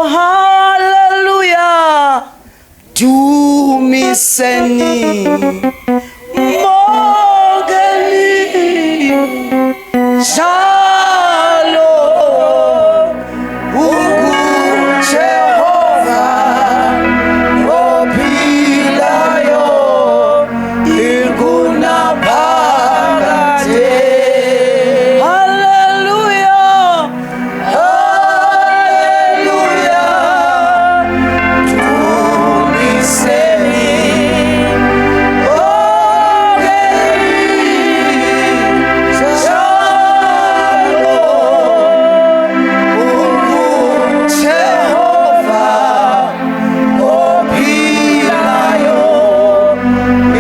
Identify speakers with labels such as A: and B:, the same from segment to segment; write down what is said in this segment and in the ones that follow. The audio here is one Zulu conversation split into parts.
A: Oh hallelujah dumiseni mbongeni njalo unguJehova ophilayo ingunaphakade. Hallelujah, hallelujah, dumiseni mbongeni njalo unguJehova ophilayo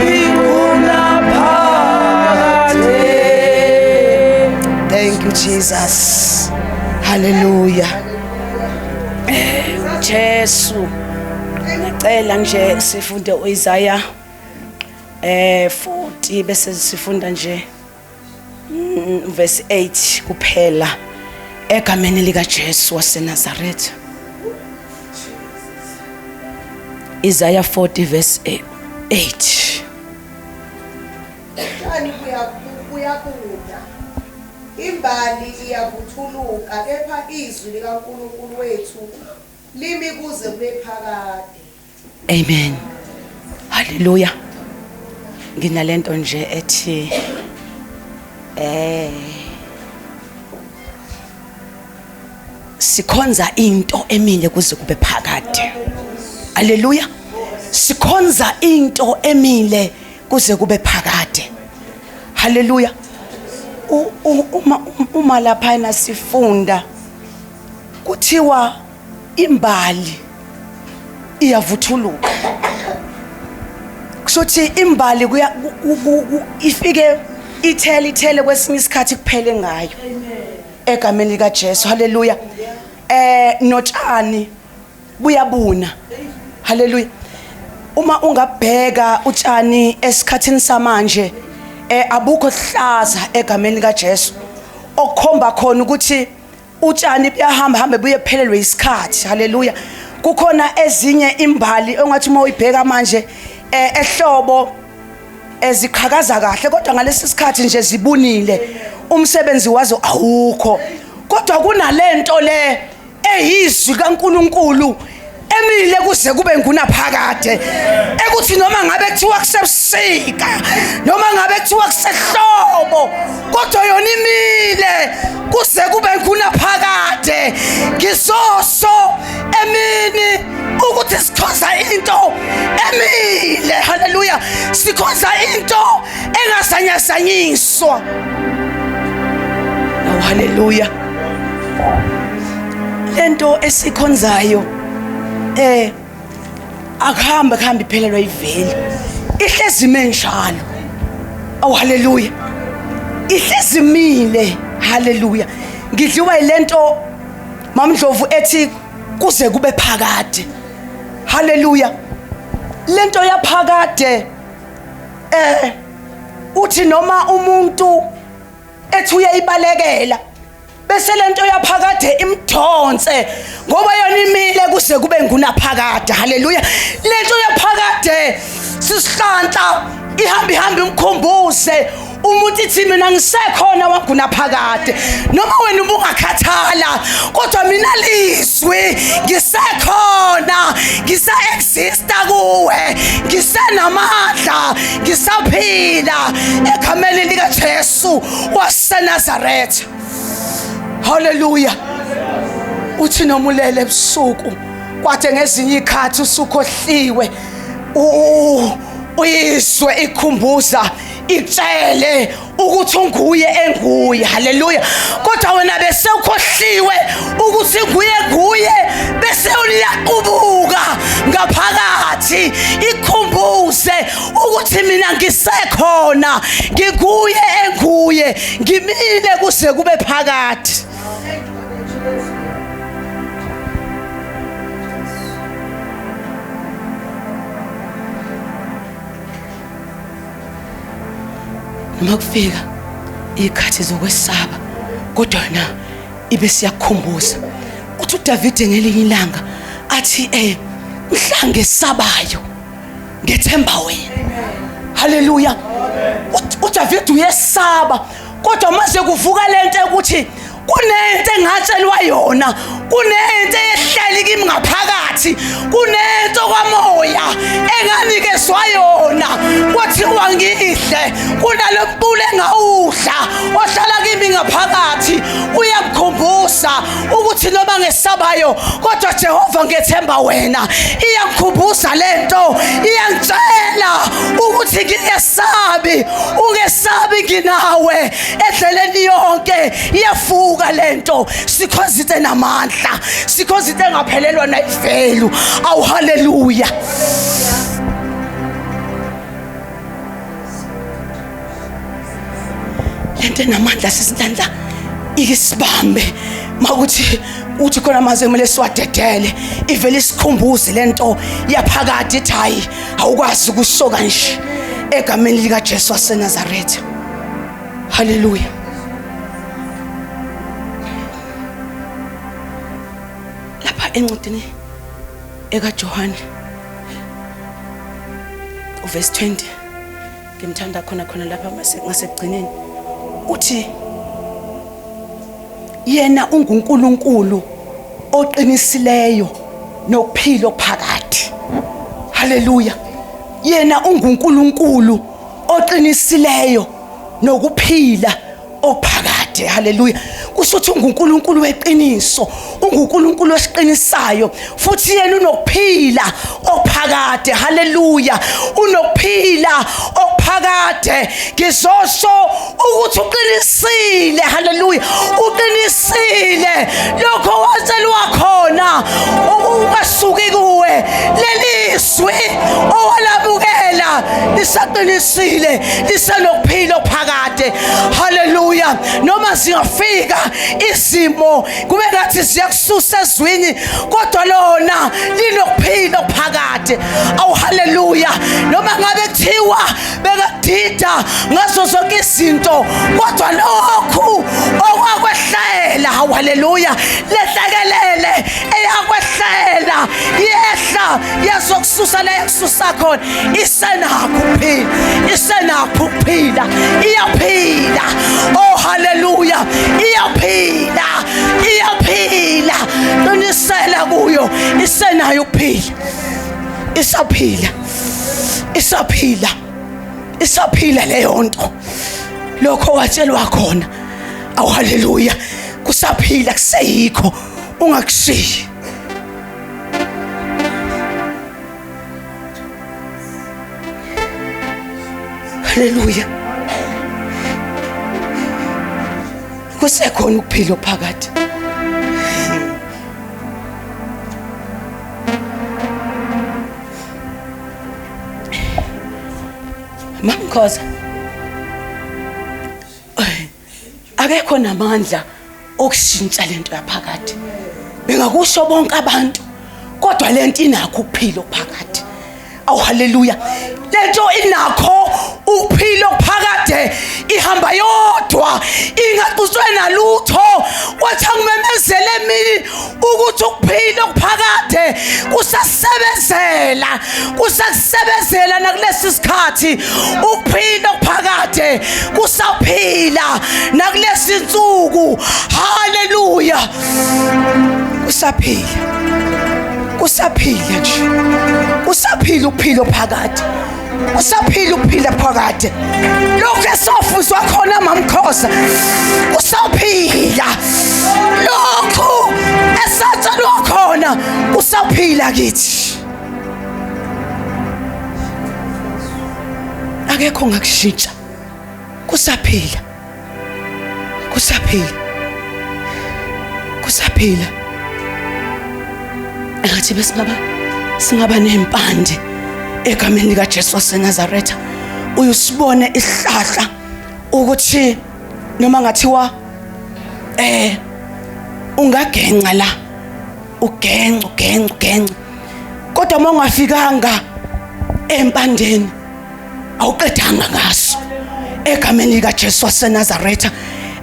A: ingunaphakade. Thank you Jesus. Hallelujah. Jesu. Ngicela nje sifunde uIsaiah 40 bese sifunda nje verse 8 kuphela egameni lika Jesu waseNazaretha. Isaiah 40 verse 8.
B: Utshani buyabuna, imbali iyavuthuluka, kepha izwi likaNkulunkulu wethu limi kuze kube phakade.
A: Amen. Hallelujah. Nginalento nje ethi sikhonza into emile kuze kube phakade. Hallelujah. Sikhonza into emile kuze kube phakade. Hallelujah. Uma lapha sifunda kuthiwa imbali iyavuthuluka, kushuthi imbali kuya ifike ithele ithele kwesinye isikhathi kuphele ngayo egameni lika Jesu. Haleluya. Notshani buyabuna. Haleluya. Uma ungabheka utshani esikhathini samanje abukho hlaza egameni lika Jesu, okukhomba khona ukuthi utshani buyahamba hambe buye phelelwe isikhathi. Haleluya. Kukhona ezinye imbali ongathi uma uyibheka manje ehlobo eziqhakaza kahle, kodwa ngalesi sikhathi nje zibunile, umsebenzi wazo awukho. Kodwa kunalento le eyizwi kaNkuluNkulu emile kuze kube ngunaphakade, ekuthi noma ngabe kuthiwa kusebusika noma ngabe kuthiwa kusehlobo, kodwa yona imile kuze kube ngunaphakade. Ngizoso emini ukuthi sikhonza into emile. Haleluya. Sikhonza into engazanyazanyiswa. Oh haleluya. Lento esikhonzayo akuhambe kuhambe iphelelwa iveli, ihlezi ime njalo. Oh haleluya. Ihlezi imile. Haleluya. Ngidliwa yilento Mamndlovu ethi kuze kube phakade. Haleluya. Lento yaphakade uthi noma umuntu ethi uyayibalekela bese lento yaphakade imdonse, ngoba yona imile kuze kube ngunaphakade. Haleluya. Lento yaphakade sisihlanhla ihamba ihamba imkhumbuze umuntu ithi mina ngisekhona wangunaphakade, noma wena ubungakhathala, kodwa mina lizwi ngisekhona, ngisa exista kuwe, ngisenamandla, ngisaphila egameni lika Jesu waseNazaretha. Haleluya. Uthi noma ulele ebusuku, kwathe ngezinye ikhathi usukhohliwe, uyizwe ikhumbuza itshele ukuthi unguye enguye. Haleluya. Kodwa wena bese ukhohliwe ukuthi nguye nguye, bese uyaqubuka ngaphakathi ikhumbuze ukuthi mina ngisekhona, ngiguye enguye, ngimile kuze kube phakade. Noma kufika ikhathi zokwesaba, kodwa na ibe siyakukhumbuza. Uthi uDavide ngelinye ilanga Athi mhla ngesabayo ngethemba wena. Haleluya. uDavid uyesaba, kodwa manje kuvuka lento ukuthi kunento engatshelwa yona, kunento eyehleli kimi ngaphakathi, kunento kwamoya enganikezwa yona, kwathiwa ngidle kunalombule engawudla ohlala kimi ngaphakathi. Uyangikhumbuza ukuthi noma ngesabayo kodwa Jehova ngethemba wena. Iyangikhumbuza lento, iyangitshela ukuthi ngingesabi, ungesabi, nginawe endleleni yonke. Iyafuka lento, sikhonza into enamandla, sikhonza into engaphelelwa nayivelu. Awu haleluya. Lento enamandla sisinhlanhla ikisibambe makuthi uthi khona amazwi kumele siwadedele, ivele isikhumbuze lento yaphakade, ithi hayi awukwazi ukusho kanje egameni likaJesu waseNazaretha. Haleluya. Lapha encwadini ekaJohane uverse 20 ngimthanda khona khona lapha ngasekugcineni, uthi yena unguNkulunkulu oqinisileyo nokuphila okuphakade. Haleluya. Yena unguNkulunkulu oqinisileyo nokuphila ophakade. Haleluya. Kusho ukuthi unguNkulunkulu weqiniso, unguNkulunkulu osiqinisayo, futhi yena unokuphila ophakade. Haleluya. Unokuphila ophakade. Ngizosho ukuthi uqinisile. Haleluya. Uqinisile lokho watshelwa khona ukungasuki kuwe. Lelizwi owalamukela lisaqinisile, lisenokuphila ophakade. Haleluya. Noma zingafika izimo kube ngathi ziyakususa ezwini, kodwa lona linokuphila ophakade. Awu haleluya. Noma ngabe kuthiwa bekadida ngazo zonke izinto, kodwa lokhu okwakwehlela, hawu haleluya, lehlekelele eyakwehlela yehla yazokususa la yakususa khona, isenakho ukuphila, isenakho ukuphila, iyaphila. Oh haleluya, iyaphila, iyaphila. Qinisela kuyo, isenayo ukuphila, isaphila, isaphila, isaphila leyo nto. Lokho watshelwa khona, awu haleluya, kusaphila, kuseyikho, ungakushiyi. Haleluya. Kusekhona ukuphila ophakathi. Mamkhoza, akekho namandla okushintsha lento yaphakade. Bengakusho bonke abantu, kodwa lento inakho ukuphila okuphakade. Awu haleluya. Lento inakho ukuphila okuphakade, ihamba yodwa ingaxutshwe nalutho. Wathi angimemezele emini ukuthi ukuphila okuphakade kusasebenzela, kusakusebenzela nakulesi sikhathi. Ukuphila okuphakade kusaphila nakulesi nsuku. Haleluya. Kusaphila, kusaphila nje, kusaphila ukuphila ophakade, usaphila ukuphila phakade. Lokhu esofuzwa khona mamkhosa usaphila, lokhu esatshelwa khona usaphila kithi. Akekho ongakushintsha, kusaphila, kusaphila, kusaphila. Engathi besingaba singaba nempande egameni likaJesu waseNazaretha, uyusibone isihlahla ukuthi noma ngathiwa ungagenca la, ugenca ugenca ugenca, kodwa uma ungafikanga empandeni awuqedanga ngaso. Egameni likaJesu waseNazaretha,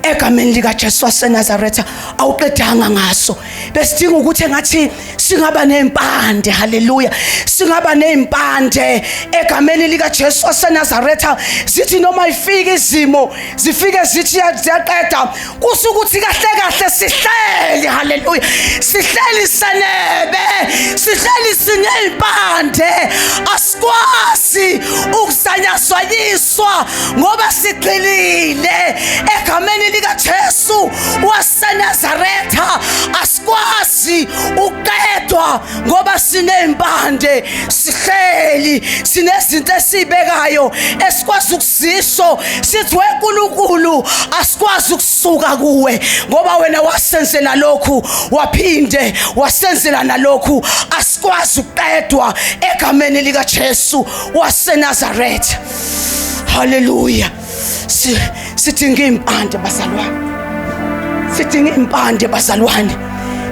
A: Egameni likaJesu waseNazaretha, awuqedanga ngaso. Besidinga ukuthi engathi singaba nezimpande, haleluya, singaba nezimpande egameni likaJesu waseNazaretha. Zithi noma ifika izimo zifike zithi ziyaqeda, kusho ukuthi kahle kahle sihleli, haleluya, sihleli senebe, sihleli sinezimpande, asikwazi ukuzanyazanyiswa ngoba sigxilile egameni likaJesu waseNazaretha. Asikwazi ukuqedwa ngoba sinezimpande, sihleli sinezinto esibekayo esikwazi ukusisho sithi weNkulunkulu asikwazi ukusuka kuwe ngoba wena wasenzela lokhu waphinde wasenzela nalokhu. Asikwazi ukuqedwa egameni likaJesu waseNazaretha. Haleluya. Sidinga impande bazalwane, sidinga impande bazalwane,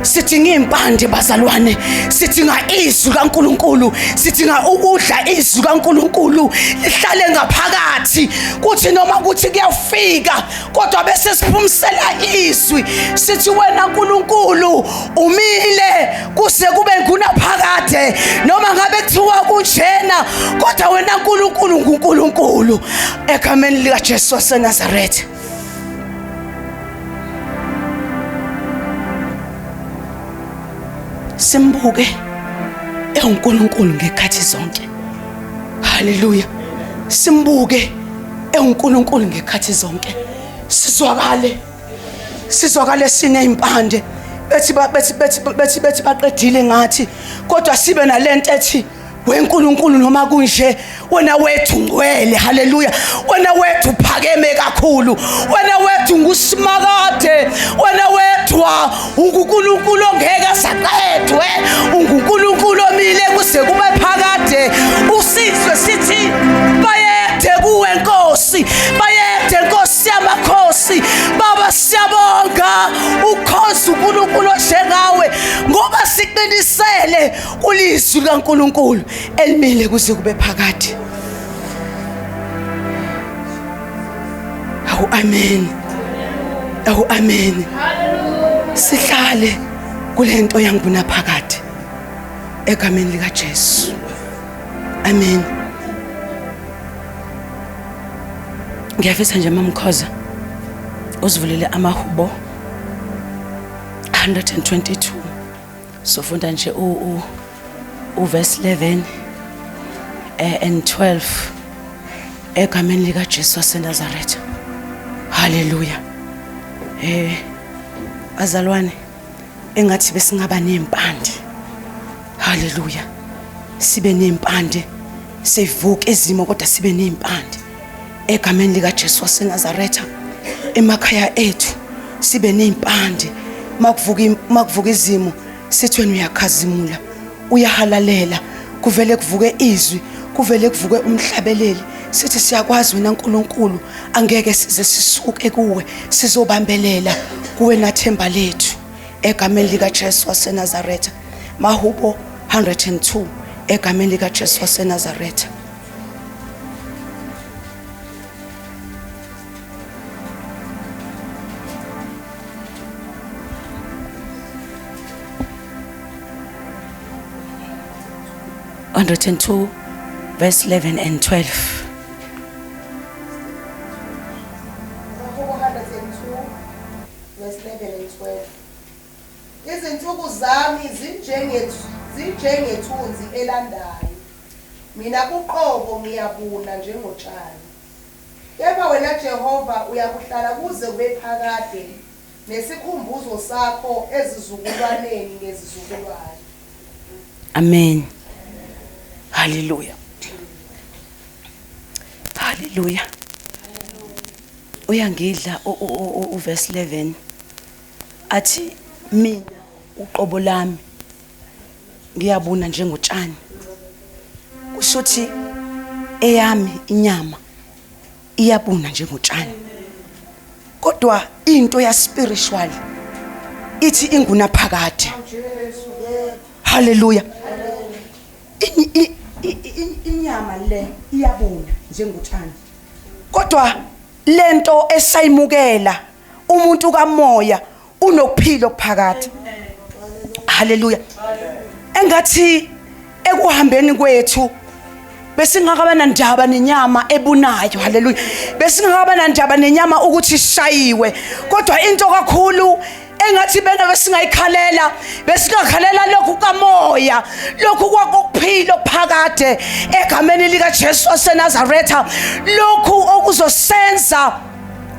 A: sidinga impande bazalwane, sidinga izwi kaNkuluNkulu, sidinga ukudla izwi kaNkuluNkulu lihlale ngaphakathi, kuthi noma kuthi kuyafika kodwa bese siphumisela izwi sithi wena Nkulunkulu umile kuze kube ngunaphakade, noma ngabe kuthiwa kunjena kodwa wena Nkulunkulu nguNkulunkulu, egameni likaJesu waseNazaretha. Simbuke ewuNkulunkulu ngekhathi zonke. Haleluya. Simbuke ewuNkulunkulu ngekhathi zonke. Sizwakale, sizwakale sinezimpande, bethi bethi bethi bethi bethi baqedile ngathi, kodwa sibe nalento ethi weNkulunkulu noma kunje wena wethu ngcwele, haleluya, wena wethu phakeme kakhulu, wena wethu ngusimakade, wena wethu unguNkulunkulu ongeke asaqedwe, unguNkulunkulu omile kuze kube phakade. Usizwe sithi bayede kuwe Nkosi, bayede Nkosi yamakhosi. Baba siyabonga ukhonza uNkulunkulu onjengawe ngoba siqinisele kulizwi likaNkulunkulu elimile kuze kube phakade. Awu amen, awu amen. Sihlale kulento yangunaphakade egameni likaJesu, amen. Ngiyafisa nje mamkhoza uzivulele amahubo 122, sofunda nje u uverse 11 and 12 egameni likaJesu waseNazaretha. Haleluya. Bazalwane, engathi besingaba nempande. Haleluya. Sibe nempande, sivuke izimo kodwa sibe nempande egameni likaJesu waseNazaretha. Emakhaya ethu sibe nezimpande, makuvuka makuvuka izimo sithi wena uyakhazimula, uyahalalela, kuvele kuvuke izwi, kuvele kuvuke umhlabeleli, sithi siyakwazi wena Nkulunkulu, angeke size sisuke kuwe, sizobambelela kuwe nathemba lethu egameni likaJesu waseNazaretha. Mahubo 102 egameni likaJesu waseNazaretha. 102 verse 11 and 12.
B: Amahubo 102 verse 11 and 12. Izinsuku zami zinjengethunzi elandayo, mina uqobo ngiyabuna njengotshani. Kepha wena Jehova uyakuhlala kuze kube phakade, nesikhumbuzo sakho ezizukulwaneni ngezizukulwane.
A: Amen. Haleluya. Haleluya. Uyangidla uverse 11 athi mina uqobo lami ngiyabuna njengotshani. Kusho ukuthi eyami inyama iyabuna njengotshani, kodwa into ya spiritual ithi ingunaphakade. Haleluya. Inyama le iyabuna njengotshani, kodwa lento esayimukela Umuntu kamoya unokuphila okuphakade. Haleluya. Engathi ekuhambeni kwethu besingakaba nandaba nenyama ebunayo. Haleluya. Besingakaba nandaba nenyama ukuthi ishayiwe, kodwa into kakhulu engathi bena besingayikhalela, besingakhalela lokhu kamoya, lokhu kwakuphila phakade egameni lika Jesu waseNazaretha, lokhu okuzosenza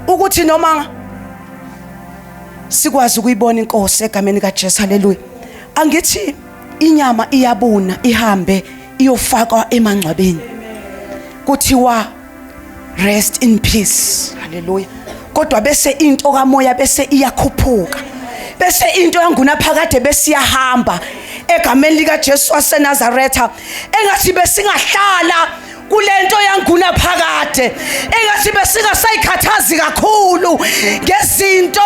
A: ukuthi noma sikwazi ukuyibona inkosi egameni kaJesu. Haleluya. Angithi inyama iyabuna ihambe iyofakwa emangcwabeni, kuthiwa rest in peace. Haleluya. Kodwa bese into kamoya bese iyakhuphuka, bese into yangunaphakade bese iyahamba egameni likaJesu waseNazaretha. Engathi besingahlala kulento yangunaphakade, engathi besingasayikhathazi kakhulu ngezinto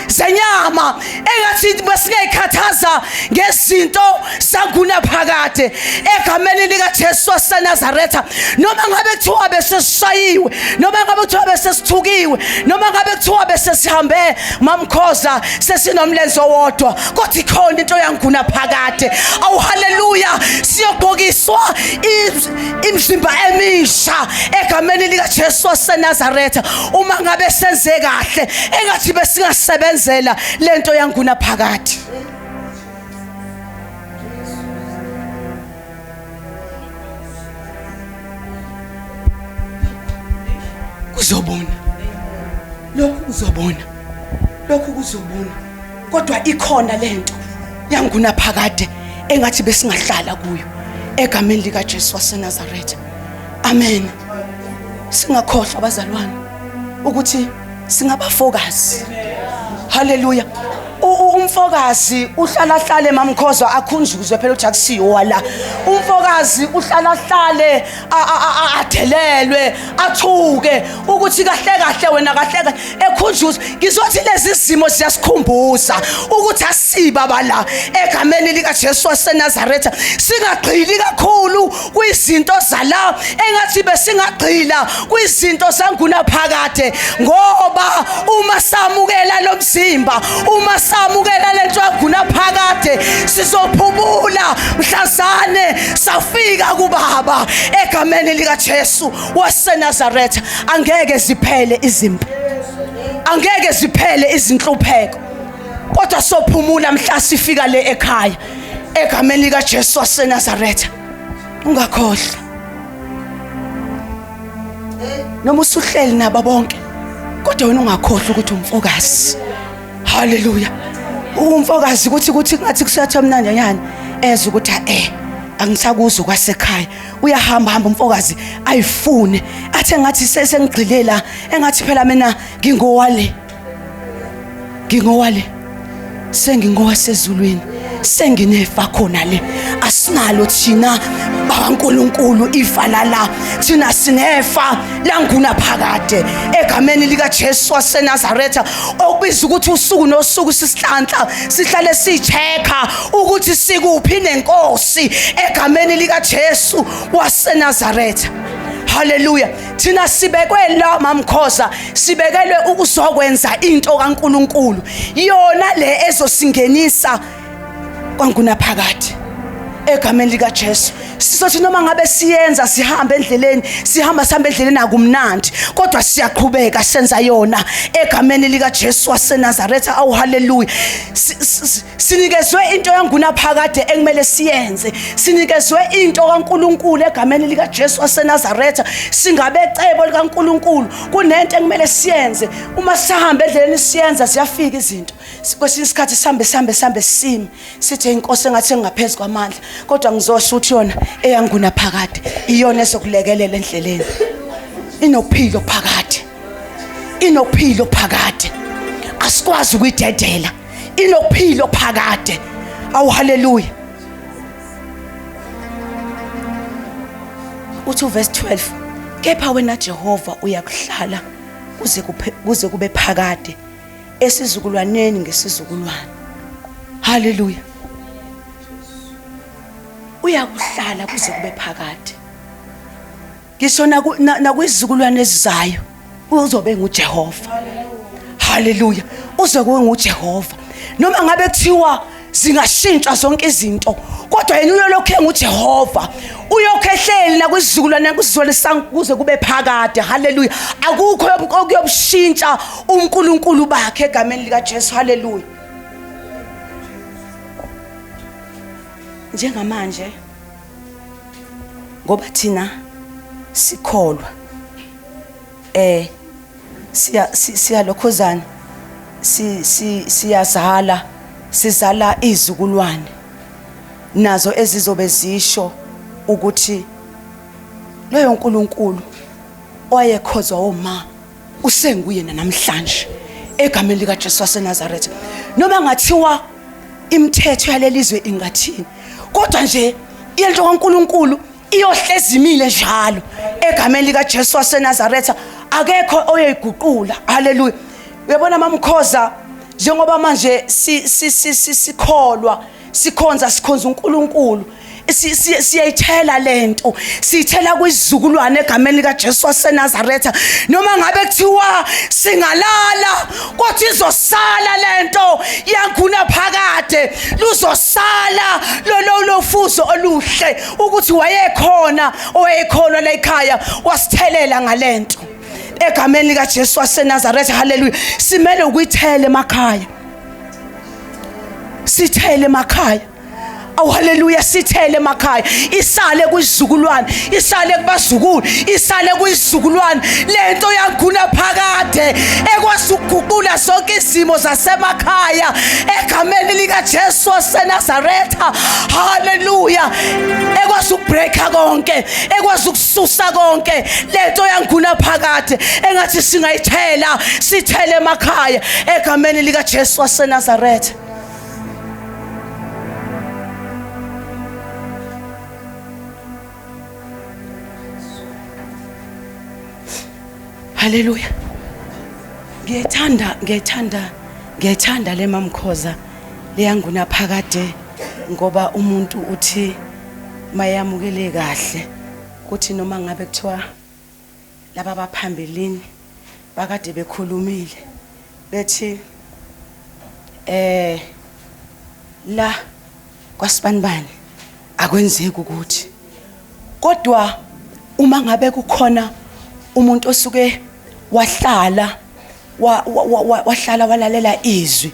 A: zenyama, engathi besingayikhathaza ngezinto zangunaphakade egameni likaJesu waseNazaretha. Noma ngabe kuthiwa besesishayiwe, noma ngabe kuthiwa besesithukiwe, noma ngabe kuthiwa besesihambe mamkhoza sesinomlenze owodwa, kodwa ikhona into yangunaphakade. Awu haleluya, siyogqokiswa imizimba emisha egameni likaJesu waseNazaretha. Uma ngabe senze kahle, engathi besingasebenzela lento yangunaphakade. Kuzobona lokhu, kuzobona lokhu, kuzobona, kodwa ikhona lento yangunaphakade engathi besingahlala kuyo egameni likaJesu waseNazaretha. Amen. Singakhohlwa abazalwane ukuthi singabafokazi. Haleluya. Umfokazi uhlala hlale mamkhozwa akhunjuzwe phela ukuthi akusiyo wala. Umfokazi uhlala hlale adelelwe, athuke ukuthi kahle kahle wena kahle kahle ekhunjuzwe. Ngizothi lezi zimo ziyasikhumbuza ukuthi asiba bala egameni likaJesu waseNazaretha. Singagxili kakhulu kwizinto zala, engathi besingagxila kwizinto zangunaphakade, ngoba uma samukela lo mzimba, uma samukela lento yangunaphakade, sizophumula mhlazane safika kubaba egameni likaJesu waseNazaretha. Angeke ziphele izimpi, angeke ziphele izinhlupheko, kodwa sophumula mhla sifika le ekhaya egameni likaJesu waseNazaretha. Ungakhohlwa noma usuhleli nabo bonke, kodwa wena ungakhohlwa ukuthi umfokazi. Haleluya. Umfokazi ukuthi kuthi ngathi kusathiwa mnandi yani, ezwe ukuthi angisakuzwa kwasekhaya. Uyahamba hamba umfokazi ayifune, athe ngathi sesengigxile la, engathi phela mina ngingowale, ngingowale, sengingowasezulwini, senginefa khona le. Asinalo thina bakaNkuluNkulu ifa lala, thina sinefa langunaphakade egameni likaJesu waseNazaretha, okubiza ukuthi usuku nosuku sisihlanhla sihlale sichecka ukuthi sikuphi nenkosi egameni likaJesu waseNazaretha. Haleluya. Thina sibekwe la mamkhoza, sibekelwe ukuzokwenza into kaNkuluNkulu, yona le ezosingenisa kwangunaphakade egameni likaJesu. Sizothi noma ngabe siyenza sihambe endleleni, sihamba sihambe endleleni akumnandi, kodwa siyaqhubeka senza yona egameni likaJesu waseNazaretha. Awu haleluya. Sinikezwe into yangunaphakade ekumele siyenze, sinikezwe into kaNkuluNkulu egameni likaJesu waseNazaretha. Singabecebo likaNkuluNkulu, kunento ekumele siyenze. Uma sihamba endleleni siyenza, ziyafika izinto. Kwesinye isikhathi sihambe sihambe sihambe sime sithi inkosi engathi engaphezulu kwamandla, kodwa ngizosho ukuthi yona eyangunaphakade iyona ezokulekelela endleleni. Inokuphila phakade, inokuphila phakade, asikwazi ukuyidedela, inokuphila phakade. Awu haleluya. Uthi uverse 12, kepha wena Jehova uyakuhlala kuze kube phakade esizukulwaneni ngesizukulwane. Haleluya. Uyakuhlala kuze kube phakade, ngisho nakwizizukulwane ezizayo uzobe nguJehova. Haleluya, uze kuwe nguJehova. Noma ngabe kuthiwa zingashintsha zonke izinto, kodwa yena uyolokhu enguJehova, uyokhu ehleli nakwisizukulwane nakwisizukulwane kuze kube phakade. Haleluya, akukho okuyobushintsha uNkulunkulu bakhe egameni likaJesu. Haleluya. Njengamanje ngoba thina sikholwa siya siyalokhozana si siyazala, sizala izizukulwane nazo ezizobe zisho ukuthi loyo uNkulunkulu owayekhozwa oma usenguye namhlanje egameni likaJesu waseNazaretha. Noma ngathiwa imithetho yalelizwe ingathini, kodwa nje into kaNkulunkulu iyohlezi imile njalo egameni likaJesu waseNazaretha. Akekho oyoyiguqula. Haleluya. Uyabona mamkhoza, njengoba manje sikholwa, sikhonza, sikhonza uNkulunkulu, siyayithela lento, siyithela kwizizukulwane egameni likaJesu waseNazaretha. Noma ngabe kuthiwa singalala, kodwa izosala lento yanguna phakade, luzosala lolo lofuzo oluhle ukuthi wayekhona owayekholwa la ekhaya wasithelela ngalento egameni likaJesu waseNazaretha. Haleluya. Simele ukuyithela emakhaya, sithele emakhaya. Awu haleluya, sithele emakhaya, isale kwizizukulwane, isale kubazukulu, isale kwizizukulwane lento yanguna phakade ekwazi ukuguqula zonke izimo zasemakhaya egameni likaJesu waseNazaretha. Haleluya, ekwazi ukubreaka konke, ekwazi ukususa konke lento yanguna phakade. Engathi singayithela, sithele emakhaya egameni likaJesu waseNazaretha. Haleluya. Ngiyethanda, ngiyethanda, ngiyethanda le mamkhoza leyanguna phakade, ngoba umuntu uthi mayamukele kahle kuthi noma ngabe kuthiwa laba baphambilini bakade bekhulumile bethi la kwasibanibani akwenzeki ukuthi, kodwa uma ngabe kukhona umuntu osuke wahlala wahlala walalela izwi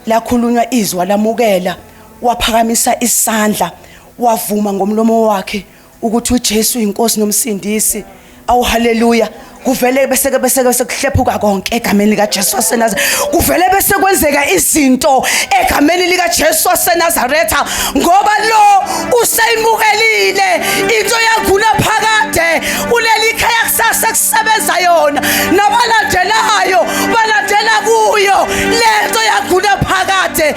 A: lakhulunywa, izwi walamukela, waphakamisa isandla, wavuma ngomlomo wakhe ukuthi uJesu uyinkosi nomsindisi. Awu haleluya, kuvele bese bese bese kuhlephuka konke egameni likaJesu waseNazaretha. Kuvele bese kwenzeka izinto egameni likaJesu waseNazaretha, ngoba lo useyimukelile into yagula phakade kuleli khaya. Kusasa kusebenza yona, nabalandelayo balandela kuyo lento yagula phakade.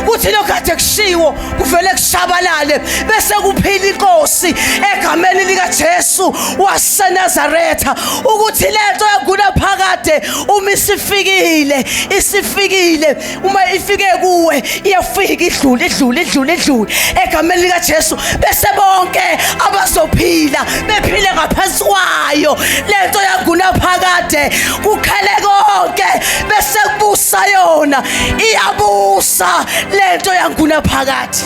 A: Kuthi lokho kade kushiwo kuvele kushabalale bese kuphila inkosi egameni likaJesu waseNazaretha, ukuthi lento yagula phakade uma isifikile, isifikile. Uma ifike kuwe iyafika, idlule, idlule, idlule, idlule egameni likaJesu, bese bonke abazophila bephile ngaphansi kwayo lento yagula phakade. Kukhele konke bese kubusa yona, iyabusa lento yanguna phakathi.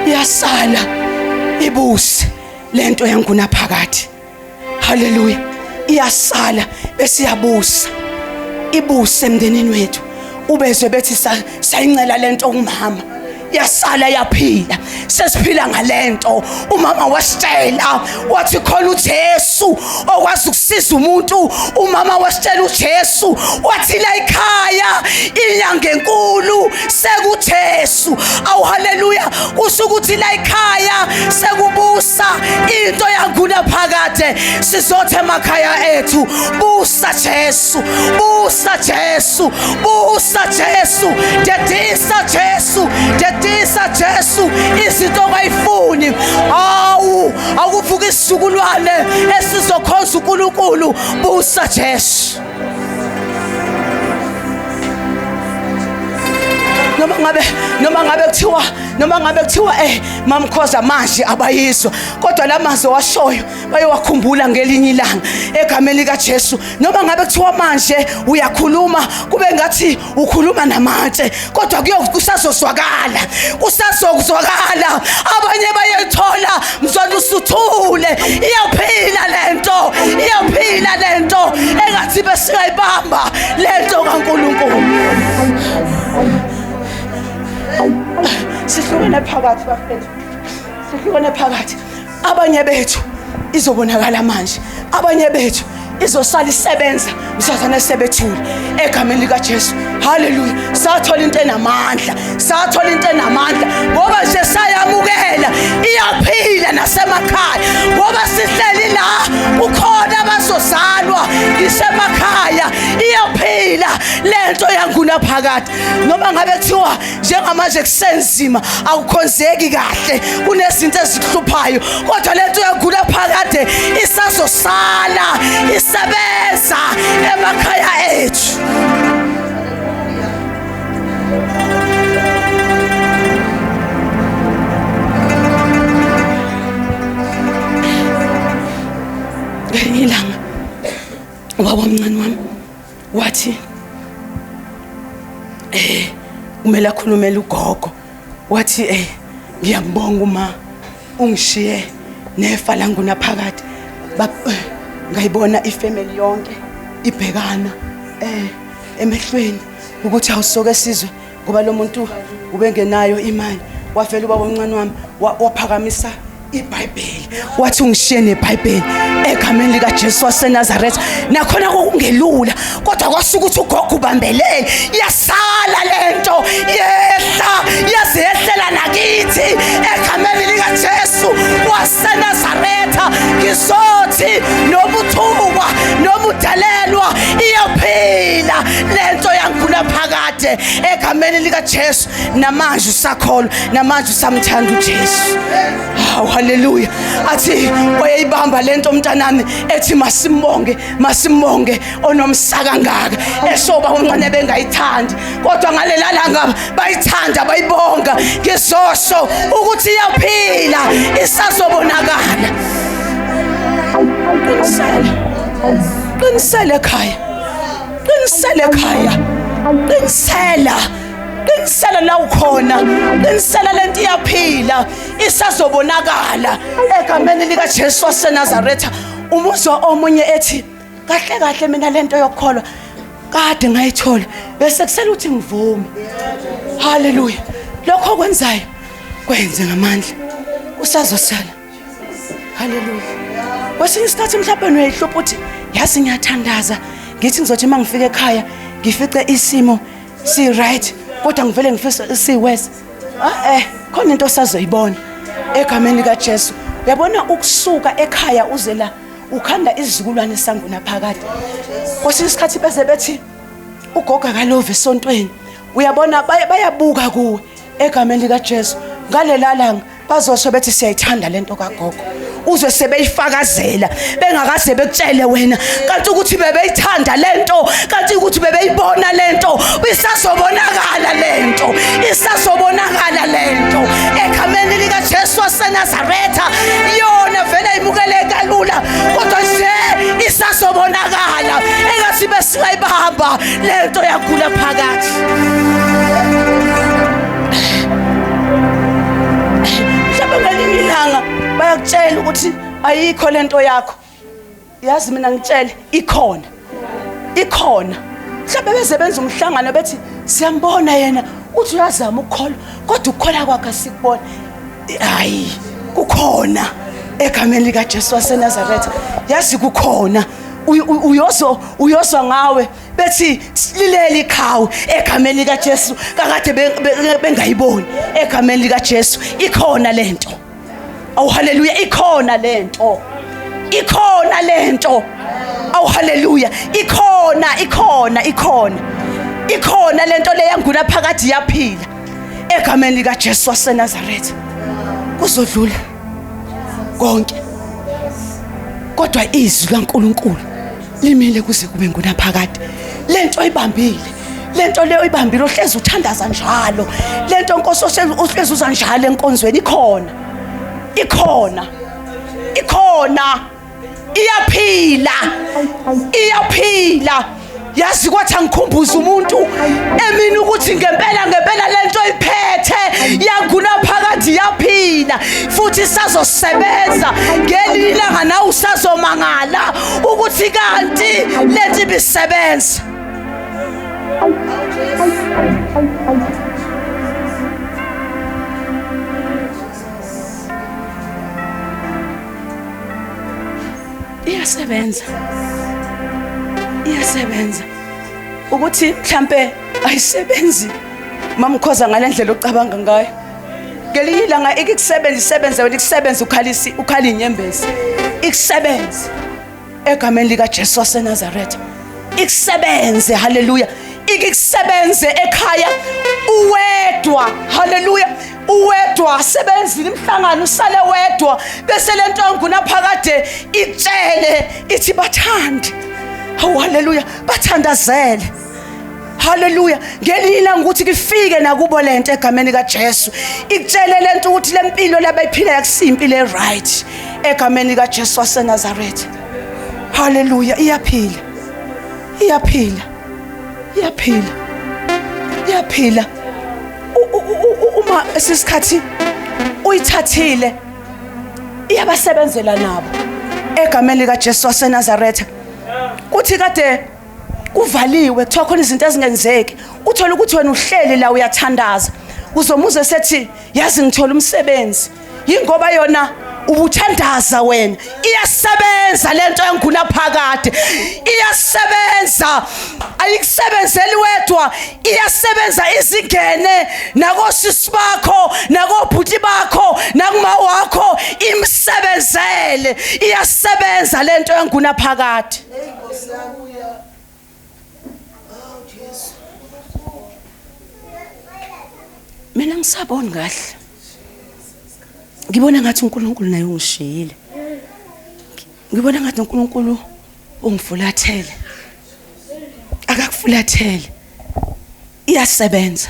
A: Iyasala ibuse lento yanguna phakathi. Haleluya, iyasala bese iyabusa, ibuse emndenini wethu. Ubezwe bethi sayincela lento kumama, yasala yaphila, sesiphila ngalento. Umama wasitshela wathi khona uJesu okwazi ukusiza umuntu. Umama wasitshela uJesu wathi la ekhaya inyanga enkulu sekuJesu. Awu haleluya, kusho ukuthi la ekhaya sekubusa into yanguna phakade. Sizothi emakhaya ethu, busa Jesu, busa Jesu, busa Jesu, dedisa Jesu, dedisa Jesu. Izinto ongayifuni, awu akuvuka isizukulwane esizokhonza uNkulunkulu. Busa Jesu. Noma ngabe kuthiwa, noma ngabe kuthiwa mamkhoza manje abayizwa, kodwa lamazwi washoyo bayowakhumbula ngelinye ilanga egameni lika Jesu. Noma ngabe kuthiwa manje uyakhuluma kube ngathi ukhuluma namatshe, kodwa kusazozwakala, kusazozwakala. Abanye bayethola mzwana usuthule. Iyaphila lento, iyaphila lento engathi besingayibamba lento kaNkuluNkulu. Sihlukene phakathi bafethu, sihlukene phakathi. Abanye bethu izobonakala manje, abanye bethu izosala isebenza msazana sebethule egameni likaJesu. Haleluya! Sathola into enamandla, sathola into enamandla ngoba nje sayamukela, iyaphila nasemakhaya. Ngoba sihleli la, kukhona abazozalwa isemakhaya, iyaphila lento yanguna phakathi. Noma ngabe kuthiwa njengamanje kusenzima, akukhonzeki kahle, kunezinto ezikuhluphayo, kodwa lento yagula phakade isazosala isebenza emakhaya ethu. Ngelinye ilanga ubaba omncane wami wathi kumele akhulumele ugogo, wathi ngiyambonga uma ungishiye nefa langunaphakade. Ngayibona ifamily yonke ibhekana emehlweni ukuthi awusoke sizwe, ngoba lo muntu ubengenayo imali. Wavela ubaba omncane wami waphakamisa iBhayibheli, wathi ungishiye neBhayibheli egameni likaJesu waseNazaretha. Nakhona kokungelula, kodwa kwasuka ukuthi ugogo ubambelele, yasala lento yehla, yaze yehlela nakithi egameni likaJesu waseNazaretha. Ngizothi noma uthukwa noma udelelwa, iyaphila lento yangula phakade egameni likaJesu. Namanje usakholwa, namanje usamthanda uJesu. Hawu, haleluya! Athi wayeyibamba lento mntanami, ethi masimbonge, masimbonge onomsa kangaka. Eshoba umncane bengayithandi, kodwa ngalela langa bayithanda, bayibonga. Ngizosho ukuthi iyaphila, isazobonakala. Qinisele, qinisele ekhaya, qinisele ekhaya, qinisela, qinisela la ukhona, qinisela. Lento iyaphila, isazobonakala egameni likaJesu waseNazaretha. Umuzwa omunye ethi kahle kahle mina lento yokukholwa kade ngayithola, bese kusela ukuthi ngivume. Haleluya! Lokho okwenzayo kwenze ngamandla, kusazosala. Haleluya! Kwesinye isikhathi mhlawumbe uyayihlupha, uthi yazi ngiyathandaza, ngithi ngizothi uma ngifika ekhaya ngifice isimo si right, kodwa ngivele ngifise si worse. Khona into osazoyibona egameni likaJesu. Uyabona, ukusuka ekhaya uze la, ukhanda izizukulwane sanguna phakade. Kwesinye isikhathi beze bethi ugogo akalovi esontweni, uyabona, bayabuka kuwe egameni likaJesu. Ngalela langa bazosho bethi siyayithanda lento kagogo, uzwe sebeyifakazela bengakaze bekutshele wena, kanti ukuthi bebeyithanda lento, kanti ukuthi bebeyibona lento. Isazobonakala lento, isazobonakala lento egameni likaJesu waseNazaretha. Yona vele imukeleka kalula, kodwa nje isazobonakala engathi besingayibamba lento yagula phakathi. Mhlawumbe ngelinye ilanga bayakutshela ukuthi ayikho lento yakho. Yazi mina ngitshele, ikhona, ikhona. Mhlawumbe beze benza umhlangano bethi siyambona yena, uthi uyazama ukukholwa, kodwa ukukholwa kwakhe asikubona. Hayi, kukhona egameni likaJesu waseNazaretha. Yazi kukhona. Uyozwa ngawe bethi lileli ikhawu egameni likaJesu, kakade bengayiboni. Egameni likaJesu, ikhona lento. Awu, haleluya! Ikhona lento, ikhona lento. Awu, haleluya! Ikhona, ikhona, ikhona, ikhona lento leyanguna phakathi, yaphila egameni likaJesu waseNazaretha. Kuzodlula konke, kodwa izwi kaNkuluNkulu limile kuze kube ngunaphakade. Lento ayibambile Lento leyo ibambile ohlezi uthandaza njalo. Lento Nkosi ohlezi uza njalo enkonzweni ikhona. Ikhona. Ikhona. Iyaphila. Iyaphila. Yazi kwathi angikhumbuza umuntu emini ukuthi ngempela ngempela lento iphethe yanguna phakathi yaphila futhi isazosebenza ngelinye ilanga nawe usazomangala ukuthi kanti lento ibisebenza. Iyasebenza, iyasebenza. Ukuthi mhlambe ayisebenzi mamkhoza ngalendlela ocabanga ngayo, ngelinye ilanga ikikusebenza, isebenze wena, ikusebenze ukhalisi, ukhala inyembezi, ikusebenze egameni likaJesu waseNazaretha, ikusebenze. Haleluya. Ikikusebenze ekhaya uwedwa. Haleluya. Uwedwa, sebenzile imihlangano, usale wedwa, bese lento angunaphakade itshele ithi bathande. Hawu, haleluya, bathandazele. Haleluya. Ngelinye ilanga ukuthi kufike nakubo lento egameni kaJesu, ikutshele lento ukuthi lempilo labayiphila yakusimpilo eright egameni kaJesu waseNazaretha. Haleluya. Iyaphila, iyaphila, iyaphila, iyaphila. Uma esisikhathi uyithathile iyabasebenzela nabo egameni likaJesu waseNazaretha. Kuthi kade kuvaliwe kuthiwa khona izinto ezingenzeki, uthola ukuthi wena uhleli la uyathandaza, uzomuze sethi yazi ngithola umsebenzi, yingoba yona ubuthandaza wena. Iyasebenza lento yanguna phakade, iyasebenza, ayikusebenzeli wedwa, iyasebenza izingene nakosisi bakho nakobhuti bakho nakuma wakho, imsebenzele. Iyasebenza lento yanguna phakade. Mina ngisaboni kahle, ngibona ngathi uNkulunkulu naye ungishiyile, ngibona ngathi uNkulunkulu ungifulathele. Akakufulathele, iyasebenza,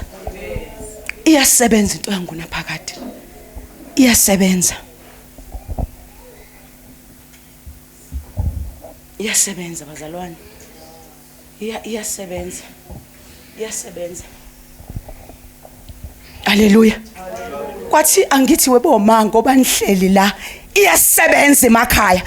A: iyasebenza into yanguna phakade, iyasebenza, iyasebenza bazalwane, iyasebenza, iyasebenza. Haleluya. Kwathi angithi weboma ngoba nihleli la, iyasebenza emakhaya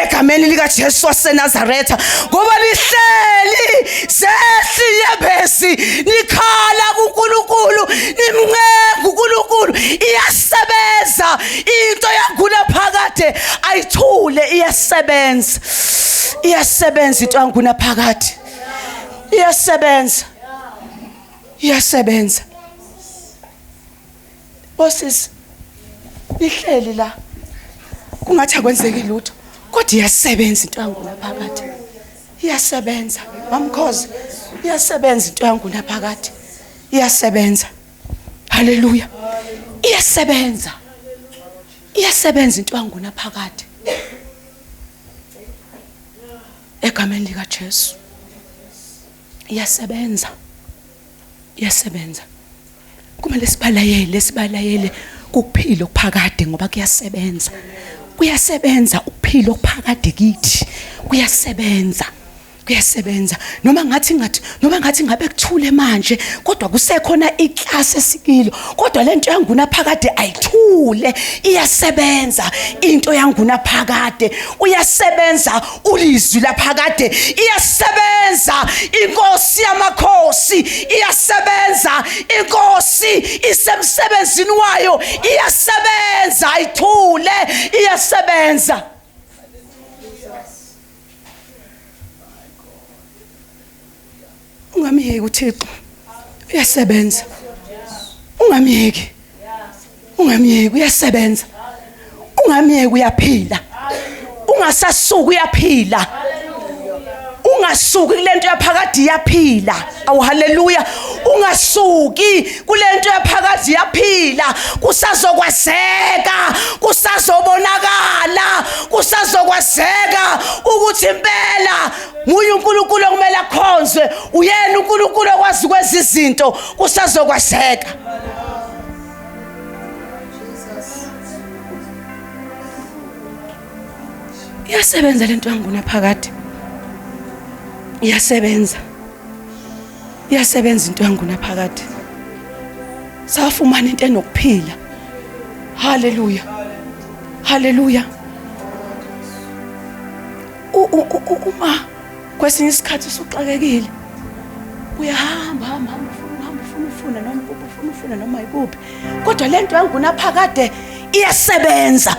A: egameni likaJesu waseNazaretha, ngoba nihleli zehli yebesi nikhala kuNkulunkulu, nimncenga uNkulunkulu. Iyasebenza into yanguna phakade, ayithule. Iyasebenza, iyasebenza into yanguna phakade, iyasebenza, iyasebenza. Bosisi nihleli la kungathi akwenzeki lutho, kodwa iyasebenza into yanguna phakade, iyasebenza. Mamkhoze, iyasebenza into yanguna phakade, iyasebenza. Haleluya. Iyasebenza, iyasebenza into yanguna phakade egameni lika Jesu. Iyasebenza, iyasebenza. Kumele sibalayele, sibalayele kukuphila okuphakade, ngoba kuyasebenza, kuyasebenza ukuphila okuphakade kithi, kuyasebenza, kuyasebenza. Noma ngathi ngathi noma ngathi ngabe kuthule manje, kodwa kusekhona iclass esikilo, kodwa lento yanguna phakade ayithule, iyasebenza into yanguna phakade. Uyasebenza ulizwi laphakade, iyasebenza inkosi yamakhosi, iyasebenza inkosi isemsebenzini wayo, iyasebenza, ayithule, iyasebenza. Ungamyeki uThixo, uyasebenza. Ungamyeki, ungamyeki, uyasebenza. Ungamyeki, uyaphila. Ungasasuki, uyaphila. Ungasuki kulento yaphakade, iyaphila. Awu, haleluya. Ungasuki kulento yaphakade, iyaphila. Kusazokwazeka, kusazobonakala, kusazokwazeka ukuthi impela nguye uNkulunkulu okumele akhonzwe. Asikhonzwe uyena uNkulunkulu okwazi ukwenza izinto kusazokwazeka. Iyasebenza lento yanguna phakade. Iyasebenza. Iyasebenza into yanguna phakade. Safumana into enokuphila. Haleluya. Haleluya. Uma kwesinye isikhathi usuxakekile uyahamba hamba hamba ufuna uhamba ufuna ufuna noma kuphi ufuna ufuna noma ikuphi kodwa lento yangunaphakade iyasebenza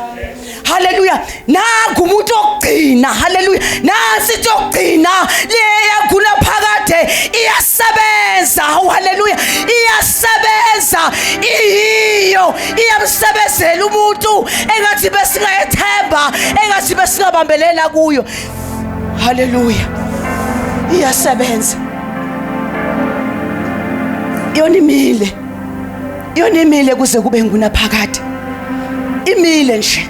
A: haleluya nangu umuntu wokugcina haleluya nansi into yokugcina le yangunaphakade iyasebenza hawu haleluya iyasebenza iyiyo iyamsebenzela umuntu engathi besingayethemba engathi besingabambelela kuyo haleluya iyasebenza yona imile yona imile kuze kube ngunaphakade imile nje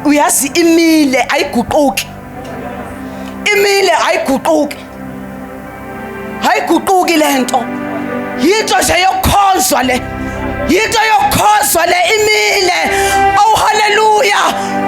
A: uyazi imile ayiguquki imile ayiguquki ayiguquki lento yinto nje yokukhonzwa le yinto yokukhonzwa le imile oh haleluya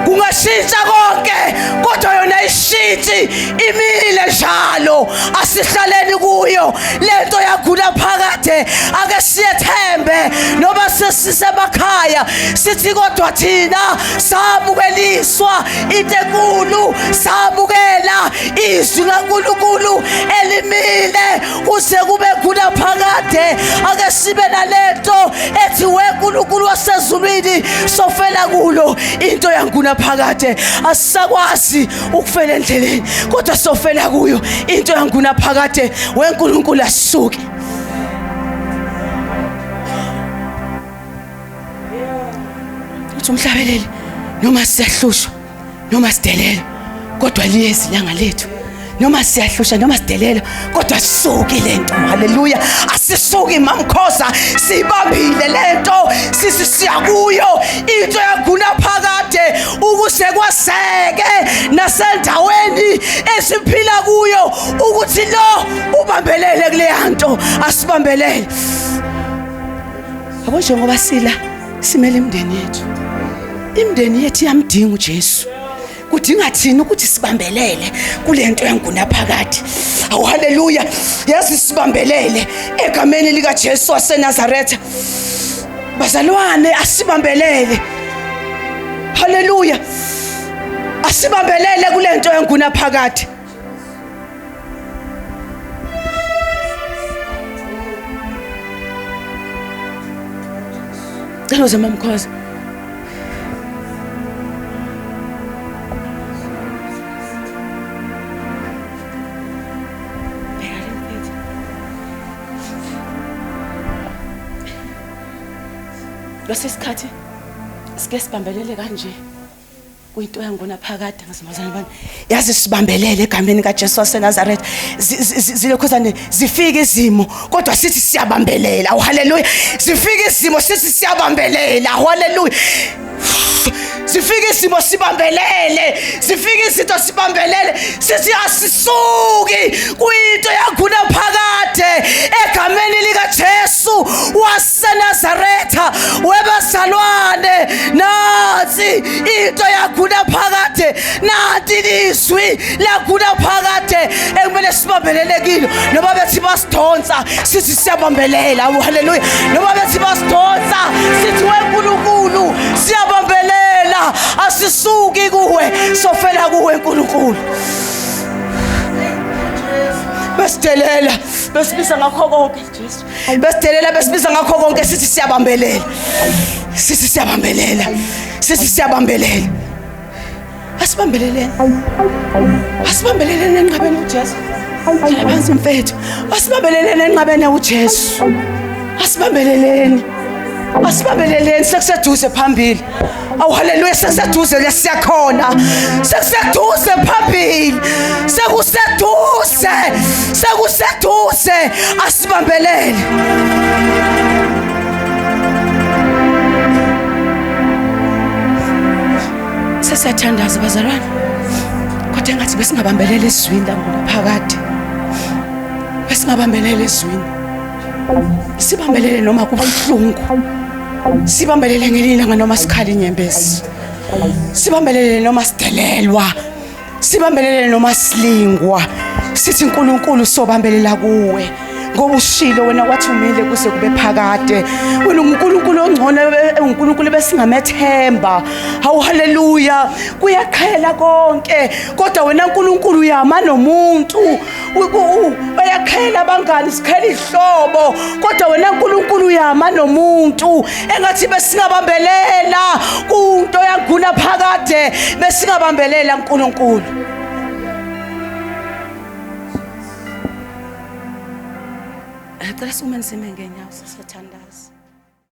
A: kungashintsha konke kodwa yona ishintshi imile njalo asihlaleni kuyo lento yagula phakade ake siyethembe noma sesisemakhaya sithi kodwa thina samukeliswa into enkulu samukela izwi kaNkulunkulu elimile kuze kube khona phakade ake sibe nalento ethi weNkulunkulu wasezulwini sofela kulo into yankuna phakade asisakwazi ukufela endleleni kodwa sofela kuyo into yankuna phakade weNkulunkulu asisuke uthi umhlabeleli noma siyahlushwa noma sidelela kodwa liyezi ilanga lethu noma siyahlusha noma sidelela kodwa sisuki lento haleluya asisuki mamkhoza sibambile lento sisi siyakuyo into yaguna phakade ukuze kwaseke nasendaweni esiphila kuyo ukuthi lo ubambelele kuleya nto asibambelele yabo njengoba sila simele imindeni yethu imindeni yethu iyamdinga uJesu kudinga thina ukuthi sibambelele kule nto yangunaphakade awu haleluya yazi sibambelele egameni likaJesu waseNazaretha bazalwane asibambelele haleluya asibambelele kule nto yangunaphakade Cela uze mamkhoza. Bheka le mfethu. Lesi sikhathi sike sibambelele kanje. Kuyinto yangona phakade ngazimazana bani yazi sibambelele egameni kaJesu waseNazaretha zilokhuzane zifika izimo kodwa sithi siyabambelela oh haleluya zifika izimo sithi siyabambelela oh haleluya zifika izimo sibambelele zifika izinto sibambelele sithi asisuki kuyinto yakhona phakade egameni likaJesu waseNazaretha webazalwane nansi into yakhula phakade nanti ilizwi lakhula phakade ekumele sibambelele kilo noma bethi basidonsa sithi siyabambelela haleluya noma bethi basidonsa sithi weNkulunkulu siyabambelela asisuki kuwe sofela kuwe nkulunkulu besidelela besibiza ngakho konke Jesu besidelela besibiza ngakho konke sithi siyabambelela sithi siyabambelela sithi siyabambelela asibambeleleni asibambeleleni enqabeni uJesu hlala phansi mfethu asibambeleleni enqabeni uJesu asibambeleleni asibambeleleni sekuseduze phambili awu haleluya sekuseduze le siyakhona sekuseduze phambili sekuseduze sekuseduze asibambelele sesiyathandaza bazalwane kodwa engathi besingabambelela ezwini langonaphakade. Singabambelela ezwini. Sibambelele noma kubuhlungu. Sibambelele ngelinye ilanga noma sikhala inyembezi. Sibambelele noma sidelelwa. Sibambelele noma silingwa. Sithi uNkulunkulu sobambelela kuwe. Ngoba ushilo wena wathi umile kuze kube phakade. Wena unguNkulunkulu ongcono, uNkulunkulu besingamethemba. Hawu haleluya, kuyaqhela konke kodwa wena uNkulunkulu uyama nomuntu. Bayaqhela abangani, siqhela ihlobo kodwa wena uNkulunkulu uyama nomuntu. Engathi besingabambelela kunto yaguna phakade, besingabambelela uNkulunkulu. Ngicela sikume sime ngenyawo sisathandaza.